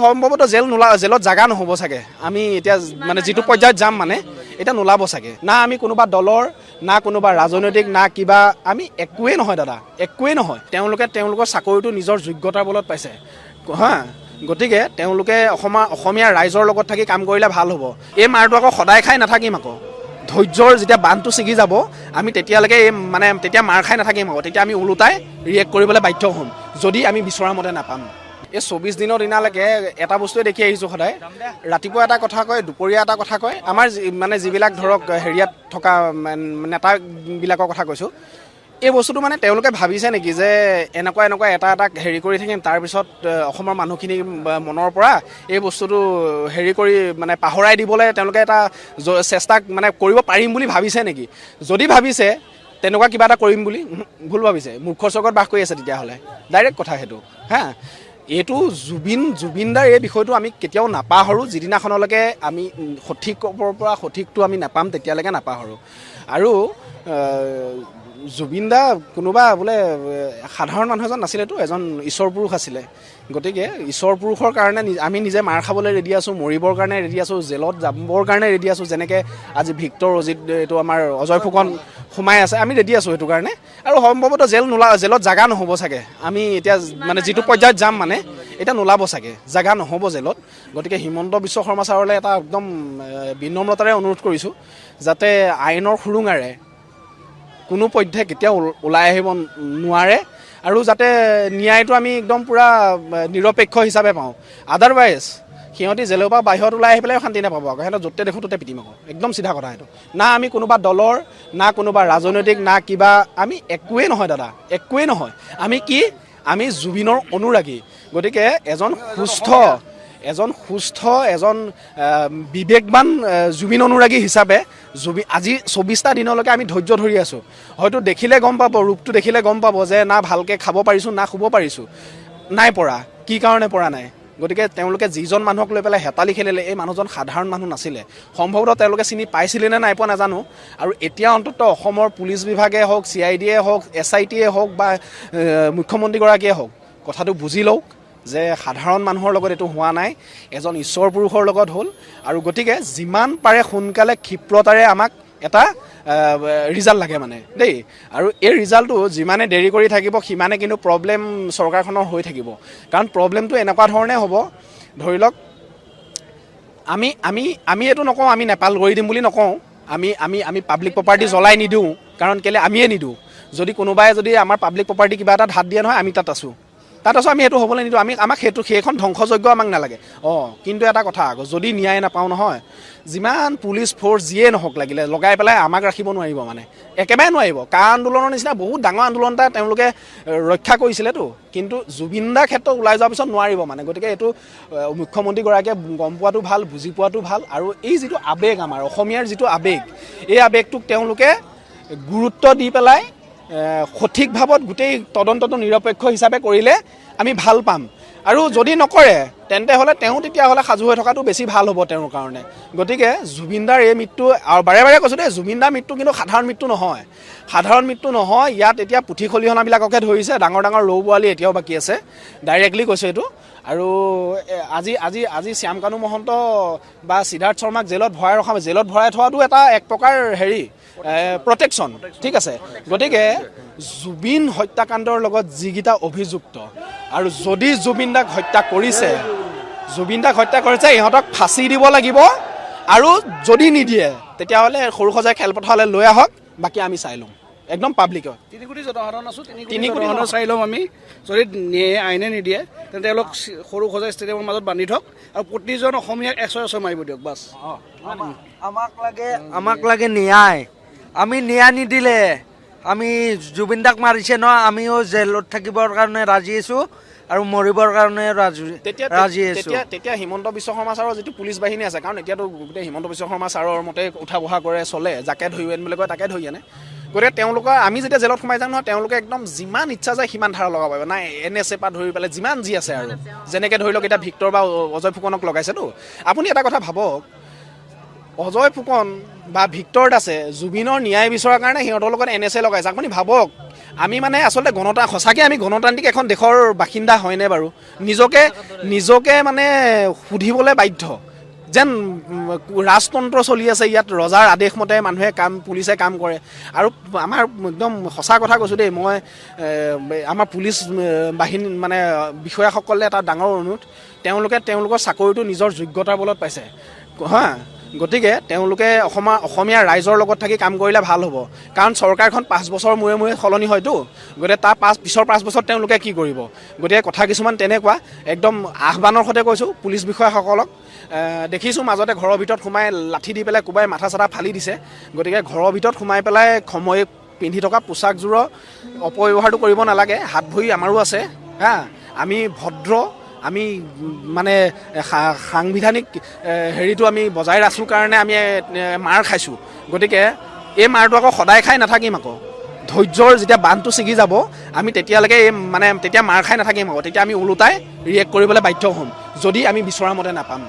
সম্ভৱতঃ জেল নোলা, জেলত জাগা নহ'ব চাগে। আমি এতিয়া মানে যিটো পৰ্যায়ত যাম মানে এতিয়া নোলাব চাগে। না আমি কোনোবা দলৰ, না কোনোবা ৰাজনৈতিক, না কিবা, আমি একোৱেই নহয় দাদা, একোৱেই নহয়। তেওঁলোকে তেওঁলোকৰ চাকৰিটো নিজৰ যোগ্যতাৰ বলত পাইছে, হা। গতিকে তেওঁলোকে অসমীয়া ৰাইজৰ লগত থাকি কাম কৰিলে ভাল হ'ব। এই মাৰটো আকৌ সদায় খাই নাথাকিম আকৌ, ধৈৰ্যৰ যেতিয়া বান্ধটো ছিগি যাব আমি তেতিয়ালৈকে এই মানে তেতিয়া মাৰ খাই নাথাকিম আকৌ, তেতিয়া আমি ওলোটাই ৰিয়েক্ট কৰিবলৈ বাধ্য হ'ম যদি আমি বিচৰা মতে নাপাম। এই 24 দিনৰ দিনালৈকে এটা বস্তুৱে দেখি আহিছোঁ, সদায় ৰাতিপুৱা এটা কথা কয়, দুপৰীয়া এটা কথা কয়। আমাৰ মানে যিবিলাক ধৰক হেৰিয়াত থকা নেতাবিলাকৰ কথা কৈছোঁ, এই বস্তুটো মানে তেওঁলোকে ভাবিছে নেকি যে এনেকুৱা এনেকুৱা এটা এটা হেৰি কৰি থাকিম, তাৰপিছত অসমৰ মানুহখিনি মনৰ পৰা এই বস্তুটো হেৰি কৰি মানে পাহৰাই দিবলৈ তেওঁলোকে এটা চেষ্টা মানে কৰিব পাৰিম বুলি ভাবিছে নেকি? যদি ভাবিছে তেনেকুৱা কিবা এটা কৰিম বুলি, ভুল ভাবিছে, মূৰ্খৰ স্বৰ্গত বাস কৰি আছে তেতিয়াহ'লে, ডাইৰেক্ট কথা সেইটো, হা। এইটো জুবিনদাৰ এই বিষয়টো আমি কেতিয়াও নাপাহৰোঁ, যিদিনাখনলৈকে আমি সঠিকৰ পৰা সঠিকটো আমি নাপাম তেতিয়ালৈকে নাপাহৰোঁ। আৰু জুবিন দা কোনোবা বোলে সাধাৰণ মানুহ এজন নাছিলেতো, এজন ঈশ্বৰ পুৰুষ আছিলে। গতিকে ঈশ্বৰ পুৰুষৰ কাৰণে আমি নিজে মাৰ খাবলৈ ৰেডি আছোঁ, মৰিবৰ কাৰণে ৰেডি আছোঁ, জেলত যাবৰ কাৰণে ৰেডি আছোঁ। যেনেকৈ আজি ভিক্টৰ অজিত এইটো আমাৰ অজয় ফুকন সোমাই আছে, আমি ৰেডি আছোঁ সেইটো কাৰণে। আৰু সম্ভৱতঃ জেল নোলা, জেলত জাগা নহ'ব চাগে। আমি এতিয়া মানে যিটো পৰ্যায়ত যাম মানে এতিয়া নোলাব চাগে, জাগা নহ'ব জেলত। গতিকে হিমন্ত বিশ্ব শৰ্মা ছাৰলৈ এটা একদম বিনম্ৰতাৰে অনুৰোধ কৰিছোঁ যাতে আইনৰ সুৰুঙাৰে কোনো পধ্যে কেতিয়াও ওলাই আহিব নোৱাৰে, আৰু যাতে ন্যায়টো আমি একদম পূৰা নিৰপেক্ষ হিচাপে পাওঁ। আদাৰৱাইজ সিহঁতি জেলৰ পৰা বাহিৰত ওলাই আহি পেলাই শান্তি নাপাব আকৌ, সিহঁতক য'তে দেখোঁ ত'তে পিটিম আকৌ, একদম চিধা কথা সেইটো। না আমি কোনোবা দলৰ, না কোনোবা ৰাজনৈতিক, না কিবা, আমি একোৱেই নহয় দাদা, একোৱেই নহয়। আমি কি, আমি জুবিনৰ অনুৰাগী। গতিকে এজন সুস্থ এজন বিবেকবান জুবিন অনুৰাগী হিচাপে আজি 24টা দিনলৈকে আমি ধৈৰ্য ধৰি আছোঁ। হয়তো দেখিলে গম পাব, ৰূপটো দেখিলে গম পাব যে না ভালকৈ খাব পাৰিছোঁ, না শুব পাৰিছোঁ, নাই পৰা, কি কাৰণে পৰা নাই। গতিকে তেওঁলোকে যিজন মানুহক লৈ পেলাই হেতালি খেলিলে, এই মানুহজন সাধাৰণ মানুহ নাছিলে। সম্ভৱতঃ তেওঁলোকে চিনি পাইছিলে নে নাই পোৱা নাজানো। আৰু এতিয়া অন্ততঃ অসমৰ পুলিচ বিভাগে হওক, চি I ডিয়ে হওক, এছ I টিয়ে হওক বা মুখ্যমন্ত্ৰীগৰাকীয়ে হওক, কথাটো বুজি লওক যে সাধাৰণ মানুহৰ লগত এইটো হোৱা নাই, এজন ঈশ্বৰ পুৰুষৰ লগত হ'ল। আৰু গতিকে যিমান পাৰে সোনকালে ক্ষিপ্ৰতাৰে আমাক এটা ৰিজাল্ট লাগে মানে দেই। আৰু এই ৰিজাল্টটো যিমানে দেৰি কৰি থাকিব সিমানে কিন্তু প্ৰব্লেম চৰকাৰখনৰ হৈ থাকিব। কাৰণ প্ৰব্লেমটো এনেকুৱা ধৰণে হ'ব, ধৰি লওক আমি আমি আমি এইটো নকওঁ আমি নেপাল কৰি দিম বুলি নকওঁ, আমি আমি আমি পাব্লিক প্ৰপাৰ্টি জ্বলাই নিদিওঁ, কাৰণ কেলৈ আমিয়ে নিদিওঁ। যদি কোনোবাই যদি আমাৰ পাব্লিক প্ৰপাৰ্টি কিবা এটা হাত দিয়ে নহয়, আমি তাত আছোঁ, আমি সেইটো হ'বলৈ নিদিওঁ। আমি আমাক সেইটো সেইখন ধ্বংসযোগ্য আমাক নালাগে। কিন্তু এটা কথা আকৌ, যদি ন্যায় নাপাওঁ নহয়, যিমান পুলিচ ফ'ৰ্চ যিয়ে নহওক লাগিলে লগাই পেলাই আমাক ৰাখিব নোৱাৰিব, মানে একেবাৰে নোৱাৰিব। কা আন্দোলনৰ নিচিনা বহুত ডাঙৰ আন্দোলন এটা তেওঁলোকে ৰক্ষা কৰিছিলেতো, কিন্তু জুবিন দাৰ ক্ষেত্ৰত ওলাই যোৱাৰ পিছত নোৱাৰিব মানে। গতিকে এইটো মুখ্যমন্ত্ৰীগৰাকীয়ে গম পোৱাটো ভাল, বুজি পোৱাটো ভাল। আৰু এই যিটো আৱেগ, আমাৰ অসমীয়াৰ যিটো আৱেগ, এই আৱেগটোক তেওঁলোকে গুৰুত্ব দি পেলাই সঠিক ভাৱত গোটেই তদন্তটো নিৰপেক্ষ হিচাপে কৰিলে আমি ভাল পাম। আৰু যদি নকৰে তেন্তে হ'লে তেওঁ তেতিয়াহ'লে সাজু হৈ থকাটো বেছি ভাল হ'ব তেওঁৰ কাৰণে। গতিকে জুবিনদাৰ এই মৃত্যু, আৰু বাৰে বাৰে কৈছোঁ দেই, জুবিনদাৰ মৃত্যু কিন্তু সাধাৰণ মৃত্যু নহয়, সাধাৰণ মৃত্যু নহয়। ইয়াত এতিয়া পুঠি খলিহনাবিলাককে ধৰিছে, ডাঙৰ ডাঙৰ ৰৌ পোৱালি এতিয়াও বাকী আছে, ডাইৰেক্টলি কৈছোঁ এইটো। আৰু আজি আজি আজি শ্যামকানু মহন্ত বা সিদ্ধাৰ্থ শৰ্মাক জেলত ভৰাই ৰখা, জেলত ভৰাই থোৱাটো এটা এক প্ৰকাৰ হেৰি প্ৰটেকশ্যন, ঠিক আছে। গতিকে জুবিন হত্যাকাণ্ডৰ লগত যিকেইটা অভিযুক্ত, আৰু যদি জুবিন দাক হত্যা কৰিছে, জুবিন দাক হত্যা কৰিছে, ইহঁতক ফাঁচি দিব লাগিব। আৰু যদি নিদিয়ে তেতিয়াহ'লে সৰু সজাই খেলপথাৰলৈ লৈ আহক, বাকী আমি চাই ল'ম একদম পাব্লিকত। 3 কোটি জনসাধাৰণ আছোঁ, 3 কোটি জনসাধাৰণ চাই ল'ম আমি। যদি আইনে নিদিয়ে তেন্তে তেওঁলোক সৰু সজাই ষ্টেডিয়ামৰ মাজত বান্ধি থওক আৰু প্ৰতিজন অসমীয়াক 100 মাৰিব দিয়ক, বাছ। আমাক লাগে ন্যায়। আমি ন্যায় নিদিলে, আমি জুবিন দাক মাৰিছে ন, আমিও জেলত থাকিবৰ কাৰণে ৰাজি আছোঁ আৰু মৰিবৰ কাৰণে ৰাজি আছোঁ। তেতিয়া হিমন্ত বিশ্ব শৰ্মা ছাৰৰ যিটো পুলিচ বাহিনী আছে, কাৰণ এতিয়াতো গোটেই হিমন্ত বিশ্ব শৰ্মা ছাৰৰ মতে উঠা বহা কৰে চলে, যাকে ধৰি আন বুলি কয় তাকে ধৰি আনে। গতিকে তেওঁলোকৰ আমি যেতিয়া জেলত সোমাই যাম নহয়, তেওঁলোকে একদম যিমান ইচ্ছা যায় সিমান ধাৰা লগাব পাৰিব, নাই এন এছ এ পৰা ধৰি পেলাই যিমান যি আছে। আৰু যেনেকৈ ধৰি লওক এতিয়া ভিক্টৰ বা অজয় ফুকনক লগাইছেতো, আপুনি এটা কথা ভাবক, অজয় ফুকন বা ভিক্টৰ দাসে জুবিনৰ ন্যায় বিচৰাৰ কাৰণে সিহঁতৰ লগত এন এছ এ লগাইছে। আপুনি ভাবক, আমি মানে আচলতে সঁচাকৈ আমি গণতান্ত্ৰিক এখন দেশৰ বাসিন্দা হয়নে বাৰু? নিজকে নিজকে মানে সুধিবলৈ বাধ্য যেন ৰাজতন্ত্ৰ চলি আছে ইয়াত, ৰজাৰ আদেশ মতে মানুহে কাম, পুলিচে কাম কৰে। আৰু আমাৰ একদম সঁচা কথা কৈছোঁ দেই, মই আমাৰ পুলিচ বাহিনী মানে বিষয়াসকলে এটা ডাঙৰ অনুৰোধ, তেওঁলোকে তেওঁলোকৰ চাকৰিটো নিজৰ যোগ্যতাৰ বলত পাইছে, হা, গতিকে তেওঁলোকে অসমীয়া ৰাইজৰ লগত থাকি কাম কৰিলে ভাল হ'ব। কাৰণ চৰকাৰখন 5 বছৰ মূৰে মূৰে সলনি হয়তো, গতিকে তাৰ পিছৰ 5 বছৰত তেওঁলোকে কি কৰিব? গতিকে কথা কিছুমান তেনেকুৱা একদম আহ্বানৰ সৈতে কৈছোঁ পুলিচ বিষয়াসকলক। দেখিছোঁ মাজতে ঘৰৰ ভিতৰত সোমাই লাঠি দি পেলাই কোবাই মাথা চাথা ফালি দিছে। গতিকে ঘৰৰ ভিতৰত সোমাই পেলাই সময় পিন্ধি থকা পোচাকযোৰৰ অপব্যৱহাৰটো কৰিব নালাগে। হাত ভৰি আমাৰো আছে, হা, আমি ভদ্ৰ, আমি মানে সাংবিধানিক হেৰিটো আমি বজাই ৰাখোঁ কাৰণে আমি মাৰ খাইছোঁ। গতিকে এই মাৰটো আকৌ সদায় খাই নাথাকিম, আকৌ ধৈৰ্যৰ যেতিয়া বান্ধটো ছিগি যাব আমি তেতিয়ালৈকে এই মানে তেতিয়া মাৰ খাই নাথাকিম, আকৌ তেতিয়া আমি ওলোটাই ৰিয়েক্ট কৰিবলৈ বাধ্য হ'ম যদি আমি বিচৰা মতে নাপাম।